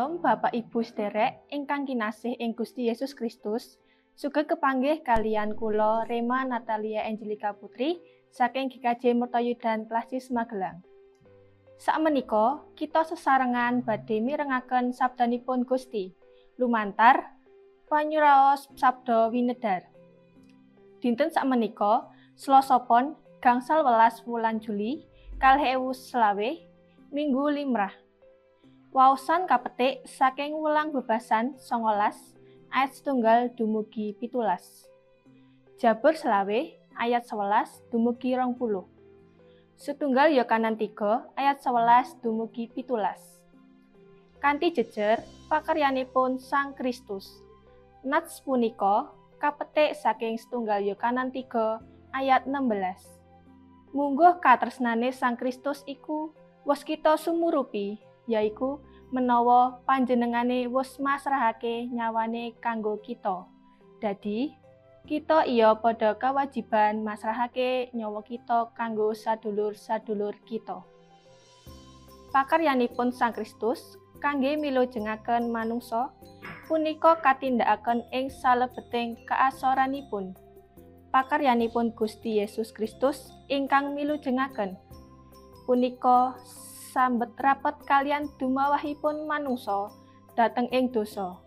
Shalom Bapak Ibu sederek ingkang kinasih ing Gusti Yesus Kristus. Sugeng kepanggih kaliyan kula Rema Natalia Angelika Putri saking GKJ Mertoyudan Klasis Magelang. Sakmenika kita sesarengan badhe mirengaken sabdanipun Gusti lumantar panyuraos sabda winedhar. Dinten sakmenika Selasa Pon 18 wulan Juli 2020 Minggu Limrah. Waosan kapetik saking wulang bebasan 19 ayat 1 dumugi 17. Jabur 20 ayat 11 dumugi 20. Setunggal Yohanes 3 ayat 11 dumugi 17. Kanthi jejer pakaryanipun Sang Kristus. Nats punika kapetik saking setunggal Yohanes 3 ayat 16. Mungguh katresnane Sang Kristus iku wis kita sumurupi, yaiku menawa panjenengane wis masrahake nyawane kanggo kita. Dadi, kita iya padha kewajiban masrahake nyawa kita kanggo sadulur-sadulur kita. Pakaryanipun Sang Kristus kangge milujengaken manungsa punika katindakaken ing salebeting kaasoranipun. Pakaryanipun Gusti Yesus Kristus ingkang milujengaken punika sambet rapet kaliyan dumawahipun manungsa dhateng ing dosa.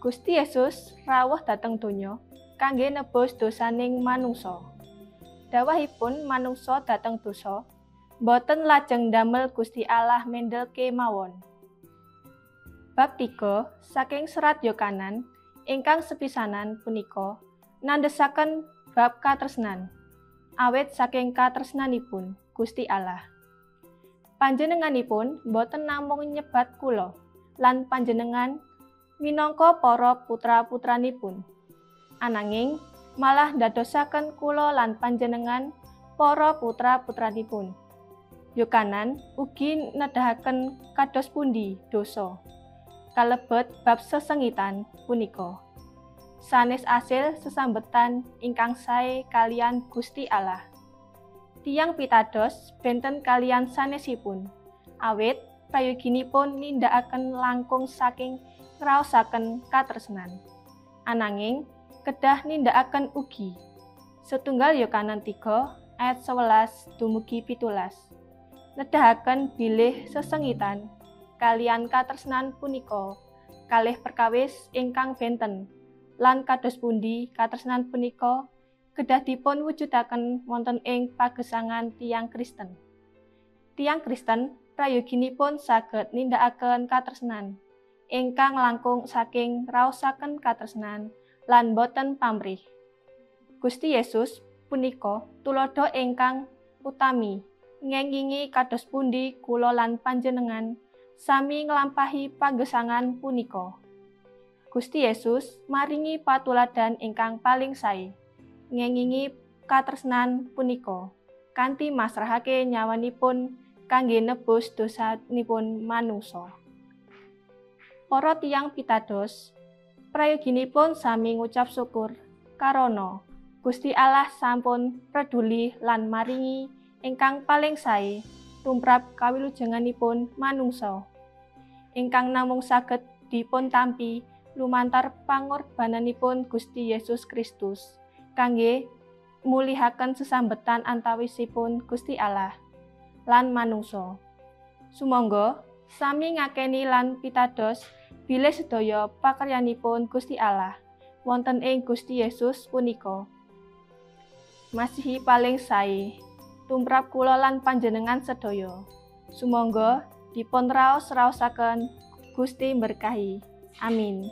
Gusti Yesus rawuh dhateng donya kangge nebus dosaning manungsa. Dawahipun manungsa dhateng dosa boten lajeng ndamel Gusti Allah mendel kemawon. Bab 3 saking serat Yohanes ingkang sepisanan punika nandhesaken bab katresnan. Awit saking katresnanipun Gusti Allah. Panjenenganipun boten namung nyebat kula lan panjenengan minangka para putra-putranipun. Ananging malah ndadosaken kula lan panjenengan para putra-putranipun. Yohanes ugi nedahaken kados pundi dosa kalebet bab sesengitan punika. Sanes asil sesambetan ingkang sae kaliyan Gusti Allah. Tiyang pitados benten kaliyan sanesipun, awit prayoginipun nindakaken langkung saking ngraosaken katresnan. Ananging kedah nindakaken ugi. Setunggal Yohanes 3 ayat 11 dumugi 17. Nedahaken bilih sesengitan kaliyan katresnan punika kalih perkawis ingkang benten lan kados pundi katresnan punika kedah dipun wujudaken wonten ing pagesangan tiyang Kristen. Tiyang Kristen prayoginipun saged nindakaken katresnan ingkang langkung saking raosaken katresnan lan boten pamrih. Gusti Yesus punika tuladha ingkang utami ngengingi kados pundi kula lan panjenengan sami nglampahi pagesangan punika. Gusti Yesus maringi patuladan ingkang paling sae ngengingi katresnan punika kanthi masrahake nyawanipun kangge nebus dosanipun manungsa. Para tiyang pitados prayoginipun sami ngucap syukur karana Gusti Allah sampun preduli lan maringi ingkang paling sae tumrap kawilujenganipun manungsa ingkang namung saged dipun tampi lumantar pangorbananipun Gusti Yesus Kristus kangge mulihaken sesambetan antawisipun Gusti Allah lan manungsa. Sumangga sami ngakeni lan pitados bilih sedaya pakaryanipun Gusti Allah wonten ing Gusti Yesus punika masihi paling sae tumrap kula lan panjenengan sedaya. Sumangga dipun raos-raosaken. Gusti berkahi. Amin.